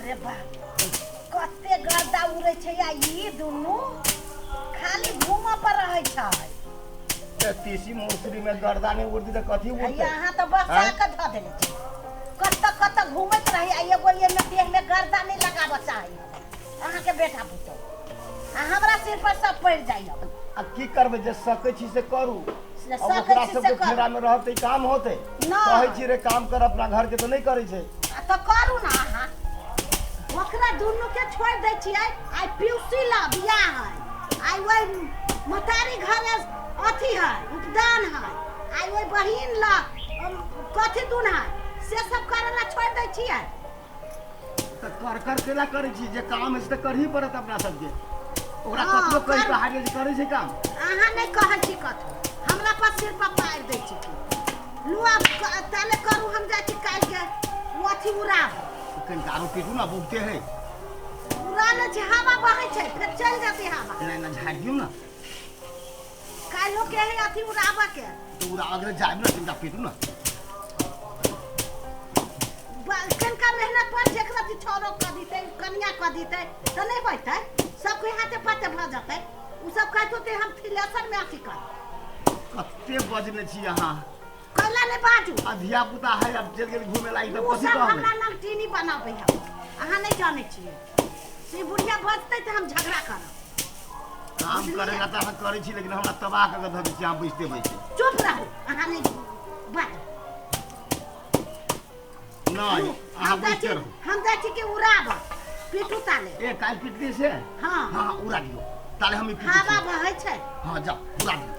रे बाप, कते गर्दा उड़ै छै आ ई दुनू खाली घूमऽ पर रहै छै। ए, तीसी मुसरी में गर्दा नहीं उड़ती तो कथी आ उड़ते? अहाँ तऽ बसा आँय? कऽ धऽ देने छी। कतऽ कतऽ घूमैत रही आ एगो एहिमे देहमे गर्दा नहि लगाबऽ चाही अहाँके बेटा पुतोहु, आ हमरा सिर पर सब पड़ि जाइए। आ की करबै, जे सकै छी से करू। से अब सकै ओकरा छी से सबके करू। फेरा में रहब तऽ ई काम होतै? नहि। कहै छी रे काम कर अपना घर के, तऽ नहि करै छै। आ तऽ करू ने अहाँ। ओकरा दुनू के छोड़ि दै छियै। आइ पिउसी ला बियाह है, आइ ओहि मतारी घरे अथी है, उपदान है, आइ ओहि बहिन ला कथी दुन है, से सब करे ला छोड़ि दै छियै। तऽ कर कर केला करै छी? जे काम है से तऽ करही पड़त अपना सबके। ओकरा हँ, कतबो कहि कर। कऽ हारि जाइ छै, करै छै काम। अहाँ नहि कहै छी कथो, हमरा पर सिर पर पारि दै छी। की लू आब ताले करू, हम जाइ छी काल्हि के ओ अथी उड़ाब। कनिका आरो पीटू ने, बहुते है। उड़ा लै छै, हवा बहै छै, फेर चलि जेतै हवा। एना एना झाड़ि दियौ ने। काल्हिो के है अथी उड़ाबऽ के। तऽ उड़ाबऽ के जायब ने, कनिका पीटू ने। कनिका मेहनत पर छै, एकरा अथी छौरो कऽ दितै, कनिया कऽ दितै तऽ नहि होइतै? सब कोइ हाथे पाते भऽ जेतै। ओ सब कहैत होतै हम थ्रेसर में अथी कर। कते बजने छी अहाँ? कैला नहि बाजू? आ धिया पुता है, आब चलि गेल घूमे लागी तऽ ओ कथी सब कहबै? हमरा नमकीनी बनाबै है, अहाँ नहि जानै छियै। से बुढ़िया बजतै तऽ हम झगड़ा करब। काम करे ला तऽ अहाँ करै छी, लेकिन हमरा तबाह कऽ के धऽ दै छी अहाँ बैसते बैसते। चुप रहू, अहाँ नहि बाजू। नहि, अहाँ हम जाइ बैसते छी। रहू। हम जाइ छी कि उड़ाब, पीटू ताले। ए, काल्हि पिटली से? हाँ। हाँ, उड़ा दियौ ताले, हम ई पीटै हवा छी। बहै छै। हाँ, जाउ, उड़ा दियौ।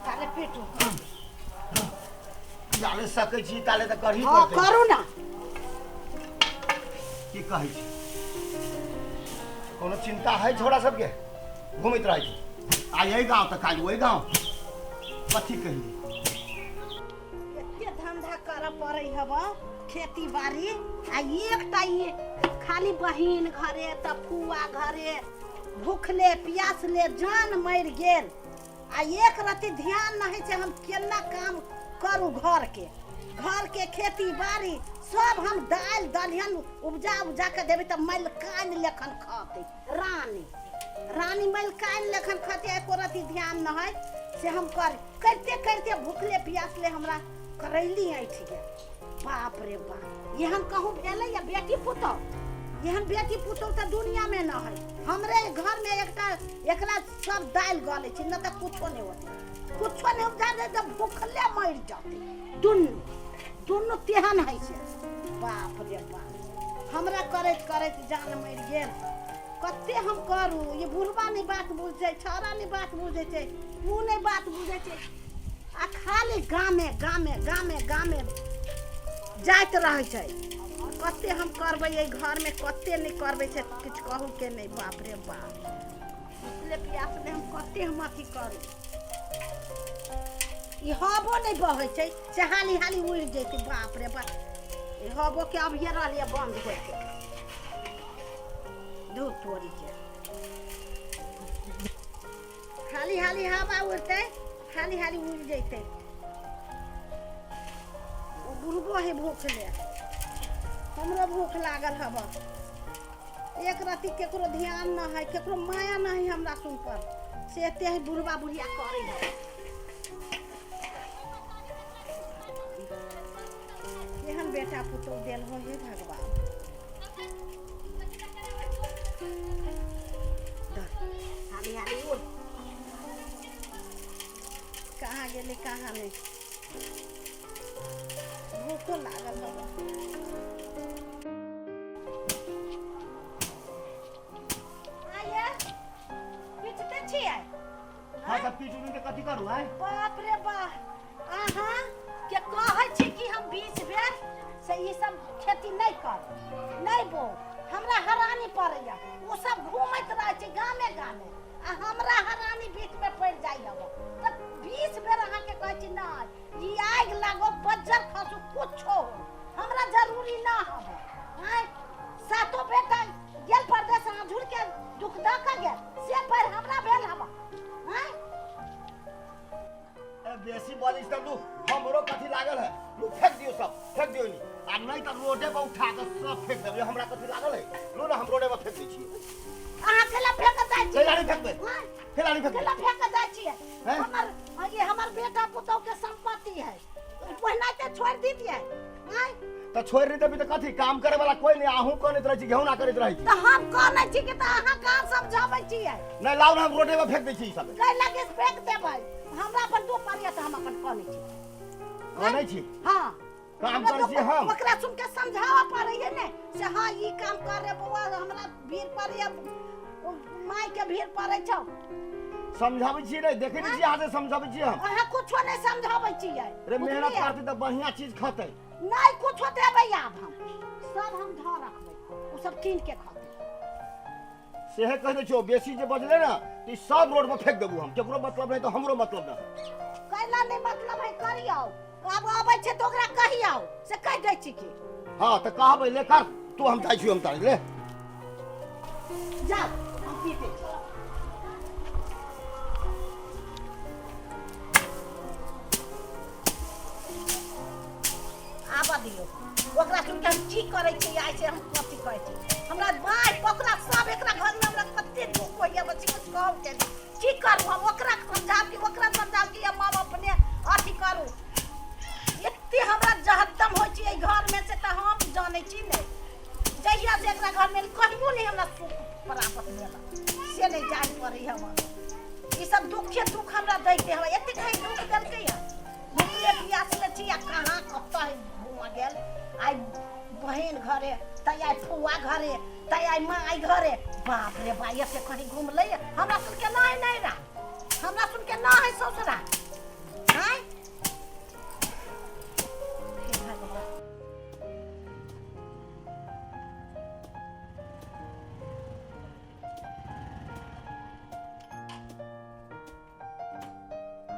ताले पीटू। जाले सकै छी ताले तऽ करही हाँ पड़तै। करू ने। की कहै छी, कोनो चिंता है छोरा सबके? घूमैत रहै छै, आइ एहि गाँव तऽ काल्हि ओहि गाँव। कथी कहियै? एते धंधा करऽ पड़ै हब खेती बाड़ी, आ एकटा ई खाली बहिन घरे तऽ फुआ घरे भूखले प्यासले जान मरि गेल, आ एक रत्ती ध्यान नहि छै हम केना काम करू घरके, घरके खेती बाड़ी सब। हम दालि दलहन उपजा उपजा के देबै तऽ मलकानि लेखन खतै, रानी रानी मलकानि लेखन खतै। एको रत्ती ध्यान नहि से हम कर करिते करिते भूखले प्यासले हमरा करैली ऐठ गेल। बाप रे बाप, एहन कहूँ भेलै या बेटी पुतहु? एहन बेटी पुतहु तऽ दुनियामे न है। हमरे घरमे एकटा एकरा सब दालि गलै छै, नहि तऽ कुछो नहि होतै, कुछो नहि उपजा दे तऽ भूखले मरि जतै दुनू। दुनू तेहन है से बाप रे बाप, हमरा करैत करैत जान मरि गेल। कते हम करू? ई बुढ़बा नहि बात बुझै, छौड़ा नहि बात बुझै छै, ओ नहि बात बुझै छै, आ खाली गामे गामे गामे गामे जाइत रहै छै। कते हम करबै एहि घरमे, कते नहि करबै से किछु कहू के नहि। बाप रे बाप, भूखले प्यासले हम कते हम अथी करू? ई हवो नहि बहै छै से हाली हाली उड़ि जेतै। बाप रे बाप, ई हवो के अभिये रहलियै बंद होइके। धूप तोड़ी के हाली हाली हवा उड़तै, हाली हाली उड़ि जैतै। ओ बुढ़बो है भूखले, हमरो भूख लागल हवा। एक रत्ती केकरो ध्यान न है, केकरो माया न है हमरा सुन पर, से एते है बुढ़बा बुढ़िया करे है। केहन बेटा पुतोह देल हो हे भगवान। हाली हाली उड़। कहाँ गेली, कहाँ नहि? भूखो लागल हवा। आइए पिटते छियै? हाँ, तऽ पीटू नहि तऽ कथी करू आइ? बाप रे बाप, अहाँ के कहै छी कि हम 20 बेर से ई सब खेती नहि कर, नहि बो, हमरा हरानी पड़ैया। ओ सब घूमैत रहै छै गामे गामे, आ हमरा हरानी बीचमे पड़ि जाइया। तऽ 20 बेर अहाँके कहै छी, नहि ई आगि लागो, बज्जर खसू, कुछो हो, हमरा जरूरी ना हबे। आँय, सातो बेटा गेल परदेश, अहाँ झुरके दुख दऽ कऽ गेल, से पर हमरा भेल हबा। आँय? ए, बेसी बजै छी तऽ लू हमरो कथी लागल है, लू फेंक दियौ, सब फेंक दियौ नी। आ नहि तऽ रोडे पर उठा कऽ सब फेंक देबै, हमरा कथी लागल है, लू ने हम रोडे पर फेंक दै छियै। अहाँ केला फेंक जाइ छियै? केला नहि फेंकबै। हाँ? केला नहि फेंकबै। केला फेंक जाइ छियै? हैं? हमर ये हमर बेटा पुतोह के संपत्ति है, पहिनाते छोड़ दितियै आँय? तऽ छोड़ि नहि देबी तऽ कथी काम करे वाला कोई नहि, अहूँ करैत रहै छी, गेहूँ ना करैत रहै छी। तऽ हम कहने छी कि तऽ अहाँ कहाँ समझाबै छियै? नहि लाउ ने, हम रोडे पर फेंक दै छी ई सब। कै लगे फेंक देबै, हमरा अपन दो पड़िया तऽ हम अपन कहने छी। कहने छी? हाँ। काम हमरा करै छी हम। ओकरा सुन के समझाबऽ पड़ै है ने से हाँ ई काम कर रे बौआ, हमरा भीड़ पड़ैया, माय के भीड़ पड़ै छौ। समझाबै छियै नहि, देखै नहि छियै अहाँ से समझाबै छियै हम। अहाँ कुछो नहि समझाबै छियै। रे मेहनत बुझलियै? करतै तऽ बढ़िया चीज खतै। नहि कुछो देबै आब हम, सब हम धऽ रखबै, ओ सब कीन के खतै। सेहे कहि दै छियौ, बेसी जे बजलै ने तऽ ई सब रोड पर फेंक देबू हम, केकरो मतलब नहि तऽ हमरो मतलब नहि। कैला नहि मतलब है? करियौ, आब अबै छै तऽ ओकरा कहियौ से कहि दै छी की। हाँ तऽ कहबै, ले कर तू, हम जाइ छियौ, हम तारी ले। जाउ, हम पीते छी। आबऽ दियौ ओकरा सुन के हम की करै छी आइ से हम कथी कहै छी। हमरा माय पकड़ा सब एकरा घरमे हमरा कते दुख होइया बच्ची, कुछ कहू के नहि। की करू हम? ओकरा समझाब कि ओकरा समझाब कि हम अपने अथी करू? एते हमरा जहद्दम होइ छै एहि घरमे से तऽ हम जानै छी नहि। जहिया से एकरा घरमे एली, कहियो नहि हमरा सुख प्राप्त भेल से नहि जानि पड़ै हमर। ई सब दुखे दुख हमरा दैते हवे, एते कहीं दुख देलकै हँ। भूखले प्यासले छी आ कहाँ कतऽ घूमऽ गेल। आइ बहिन घरे तऽ आइ फुआ घरे तऽ आइ माय घरे, बाप रे बा, एते कहीं घुमलै? हमरा सुनके नहि, नहि रा, हमरा सुनके नहि है ससुरा।